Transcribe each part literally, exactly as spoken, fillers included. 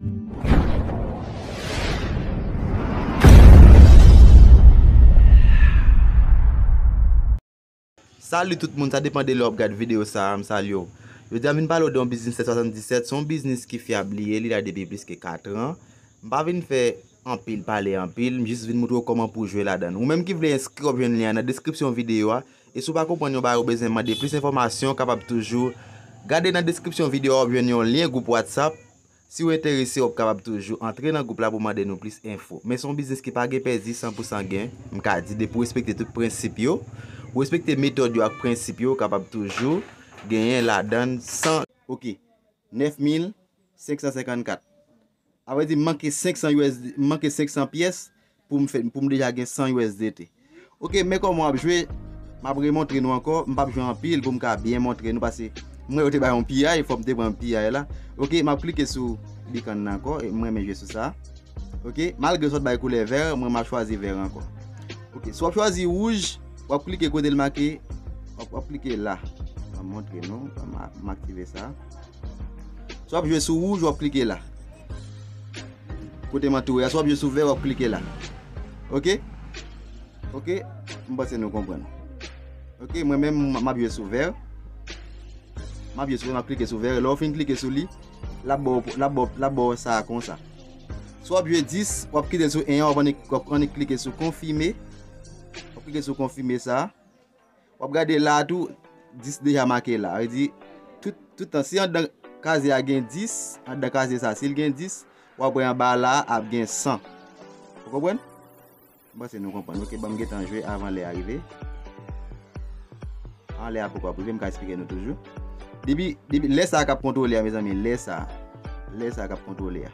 Salut tout moun, sa depann de lè w ap gad videyo sa a, m salye w. Jodi a m vin pale w de yon biznis sèt swasanndisèt, se yon biznis ki fyab li ye, li la depi plis ke kat an. M pa vin fè anpil pale anpil, m jis vin moutre w kòman pou w jwe ladan l. Ou menm ki vle enskri, w ap jwenn lyen an nan deskripsyon videyo a. E si w pa konprann yon bagay, ou bezwen mande plis enfòmasyon, w kapab toujou gade nan deskripsyon videyo a, w ap jwenn yon lyen gwoup WhatsApp. Si w enterese, w ap kapab toujou antre nan gwoup la pou mande nou plis enfo. Men se yon biznis ki pa gen pèdi, san pou san gen. M ka di, depi w respekte tout prensip yo, w respekte metòd yo ak prensip yo, w kapab toujou genyen ladan l san. Ok, nèf mil senk san senkannkat. A vrè di, m manke senk san U S D, m manke senk san pyès pou m fè, pou m deja gen san U S D T. Ok, men kòman w ap jwe, m ap remontre nou ankò. M p ap jwe anpil pou m ka byen montre nou, paske m wè yo te bay yon piyay, fò m te pran piyay la. Ok, m ap klike sou bikann nan ankò, e m renmen jwe sou sa. Ok, malgre sòt bay koulè vè, mwen m ap chwazi vè ankò. Ok, si w ap chwazi wouj, w ap klike kote l make, w ap, w ap klike la. M ap montre nou, m ap, m aktive sa. Si w ap jwe sou wouj, w ap klike la. Kote m antoure a, si w ap jwe sou vè, w ap klike la. Ok? Ok? M panse nou konprann. Ok, mwen menm, m, m ap jwe sou vè. M ap jwe sou vè, m ap klike sou vè. Lè w fin klike sou li, l ap ba w, l ap ba w, l ap ba w sa a konsa. Si w ap jwe dis, w ap kite l sou en an, w ap annik, w ap annik klike sou konfime. W ap klike sou konfime sa a. W ap gade la a tou, dis deja make la. Sa vle di, tout, tout tan, si anndan kazye a gen dis, anndan kazye sa, si l gen dis, w ap wè anba la a ap gen san. Ou konprann? M panse nou konprann. Ok, ban m gentan jwe avan lè a rive. Avan lè a poko ap rive, m ka esplike nou toujou. Depi, depi lè sa a k ap kontwole a, mezanmi, lè sa a. Lè sa a k ap kontwole a.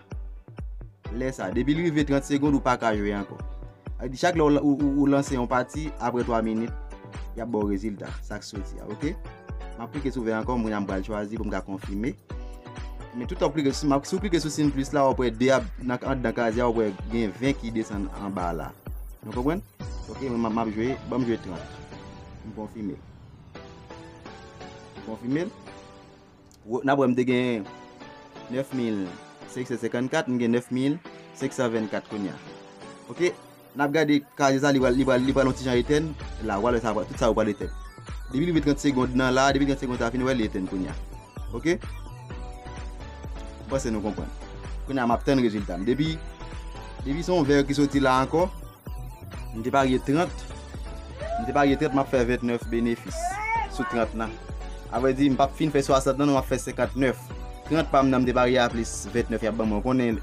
Lè sa, depi l rive trant segonn, ou pa ka jwe ankò. Sa vle di, chak lè ou, ou, ou, ou lanse yon pati, apre twa minit, y ap ba w rezilta, sa k soti a, ok? M ap klike sou vè ankò, mwen a m pral chwazi pou m ka konfime. Men tout w ap klike, si m ap, si w klike sou siy plis la, w ap wè de ap, nan, anndan kazye a, w ap wè gen ven ki desann anba la. Nou konprann? Ok, mwen m ap, m ap jwe, ban m jwe trant. M konfime. M konfime l. Wo-, n ap wè m te gen nèf mil senk san senkannkat, m gen nèf mil senk san vennkat kounye a. Ok, n ap gade kazye sa, li pral, li pral, li pral yon ti jan etèn. La, w pral wè sa, tout sa yo pral etèn. Depi l rive trant segonn nan la, depi trant segonn sa fini, w wè li etèn kounye a. Ok? M panse nou konprann. Kounye a, m ap tann rezilta m. Depi, depi se yon vè ki soti la ankò, m te parye trant. M te parye trant, m ap fè vennèf benefis sou trant nan. A vrè di, m p ap fin fè swasant nan, non, m ap fè senkannèf. Trant pa m nan, m te parye a plis vennèf y ap ban mwen. Ou konnen,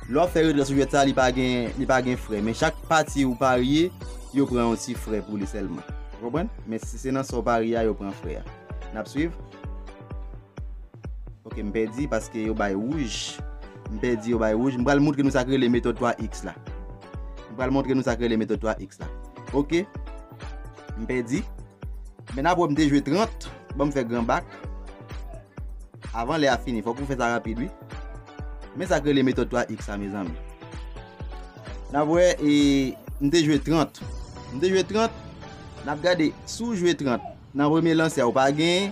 lè w ap fè retrè sou jwèt sa, li pa gen, li pa gen frè. Men chak pati ou parye, yo pran yon ti frè pou li sèlman. Ou konprann? Men si se nan sa w parye a, yo pran frè a. N ap swiv. Ok, m pèdi paske yo bay wouj. M pèdi, yo bay wouj. M pral montre nou sa k rele metòd twa X la. M pral montre nou sa k rele metòd twa X la. Ok. M pèdi. Men n ap wè m te jwe trant. Ban m fè gran bak. Avan lè a fini, fòk ou fè sa rapid, wi. Men sa k rele metòd twa X la, mezanmi. N ap wè, e, m te jwe trant. M te jwe trant. N ap gade, si w jwe trant, nan premye lanse a, ou pa genyen.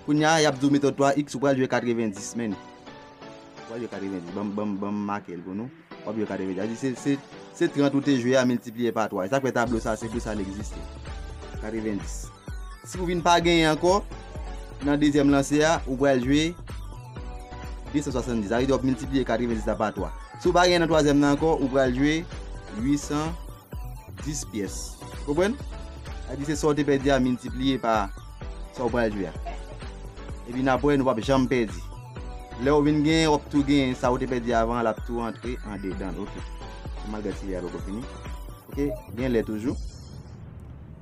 Kounye a, y ap di w metòd twa X, ou pral jwe katrevendis, men. Ou pral jwe katrevendis. Ban m, ban m, ban m make l pou nou. W ap jwe katrevendis. Sa di se, se, se trant ou te jwe a miltipliye pa twa. E sa k fè tablo sa, se pou sa l egziste. Katrevendis. Si ou vin pa genyen ankò, nan dezyèm lanse a, ou pral jwe de san swasanndis. Sa vle di w ap miltipliye katrevendis la pa twa. Si w pa genyen nan twazyèm nan ankò, ou pral jwe uit san dis pyès. Konprann? Sa di se sa w te pèdi a miltipliye pa sa w pral jwe a. Epi n ap wè, nou p ap janm pèdi. Lè w vin genyen, w ap tou genyen sa w te pèdi avan an, l ap tou antre andedan l. Ok. Malgre ti lè a poko fini. Ok, gen lè toujou.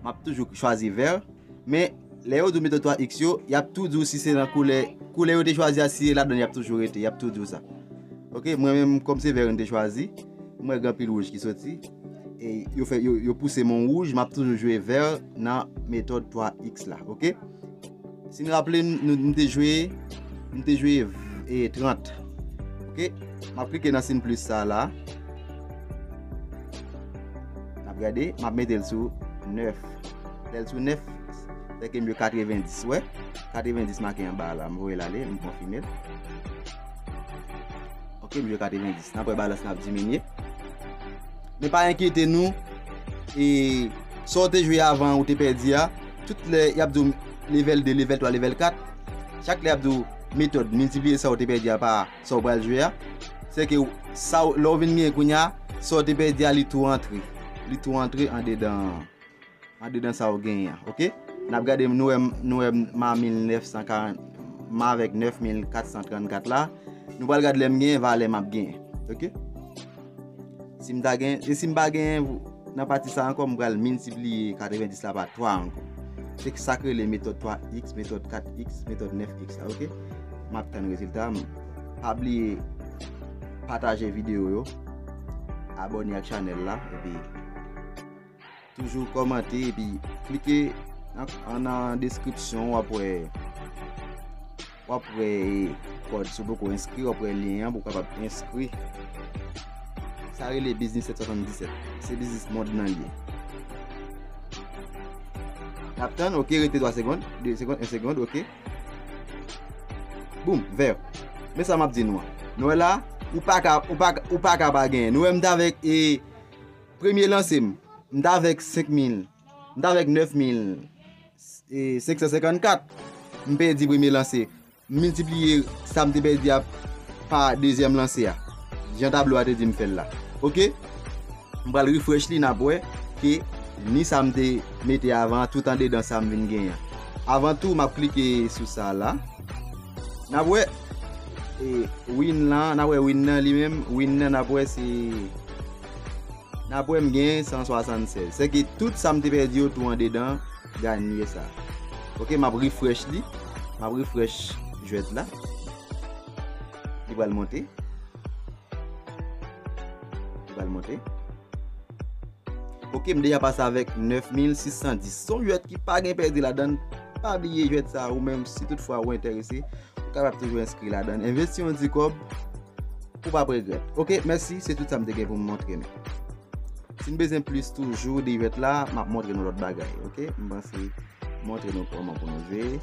M ap toujou chwazi vè. Men, lè yo di w metòd twa X yo, y ap tou di w si se nan koulè, koulè yo te chwazi a, si se ladan l y ap toujou rete, y ap tou di w sa. Ok, mwen menm, kòm se vè m te chwazi, m wè gen anpil wouj ki soti. E yo fè, yo, yo pouse m yon wouj, m ap toujou jwe vè nan metòd twa X la, ok? Si n raple, nou, m te jwe, m te jwe, e, trant. Ok? M ap klike nan siy plis sa la. N ap gade, m ap mete l sou nèf. Lè l sou nèf, se ke m jwe katrevendis, wè? Katrevendis make anba a la, m voye l ale, m konfime l. Ok, Ke m jwe katrevendis. N ap wè balans la ap diminye. Men pa enkyete nou. E sa w te jwe avan ou te pèdi a, tout lè y ap di w level de, level twa, level kat. Chak lè y ap di w metòd, miltipliye sa w te pèdi a pa sa w pral jwe a. Se ke sa w, lè w vin genyen kounye a, sa w te pèdi a li tou antre. Li tou antre andedan andedan sa w genyen an, oke? N ap gade, nou wè m, nou wè m, m a mil nèf san karant, m avèk nèf mil kat san trannkat la. Nou pral gade lè m genyen, valè m ap genyen, oke? Si m ta gen, e si m pa genyen, nan pati sa ankò, m pral miltipliye katrevendis la pa twa ankò. Se sa k rele metòd twa x, metòd kat x, metòd nèf x la, oke? M ap tann rezilta. Pa bliye pataje videyo yo, abòne ak chanèl la, epi toujou kòmante epi klike nan, nan deskripsyon, w ap wè, w ap wè kòd, si w poko enskri, w ap wè lyen an pou w kapab enskri. Sa rele Biznis sèt swasanndisèt. Se biznis mond lan li ye. N ap tann, oke, rete twa segonn, de segonn, en segonn, oke. Boum, vè. Men sa m ap di nou an. Nou wè la, ou pa ka, ou pa, ou pa ka pa genyen. Nou wè m t avèk, e, premye lanse m, m t avèk senk mil, m t avèk nèf mil, e, senk san senkannkat. M pèdi premye lanse. M miltipliye sa m te pèdi a pa dezyèm lanse a. Jan tablo a te di m fè l la. Oke? M pral refresh li, n ap wè ke ni sa m te mete avan an, tout andedan sa m vin genyen an. Avan tou, m ap klike sou sa la. N ap wè, e, win lan, n ap wè win nan li menm, win nan n ap wè se, n ap wè m gen san swasannsèz. Se ke tout sa m te pèdi yo tou andedan ganye sa. Oke, m ap refresh li, m ap refresh jwèt la. Li pral monte. Li pral monte. Oke, m deja pase avèk nèf mil sis san dis. Se yon jwèt ki pa gen pèdi ladan l. Pa bliye jwèt sa, ou menm, si toutfwa ou enterese, ou kapab toujou enskri ladan l. Envesti yon ti kòb, ou p ap regrèt. Oke, mèsi, se tout sa m te gen pou m montre nou. Si n bezwen plis toujou de jwèt la, m ap montre nou lòt bagay, oke? M panse montre nou kòman pou nou jwe.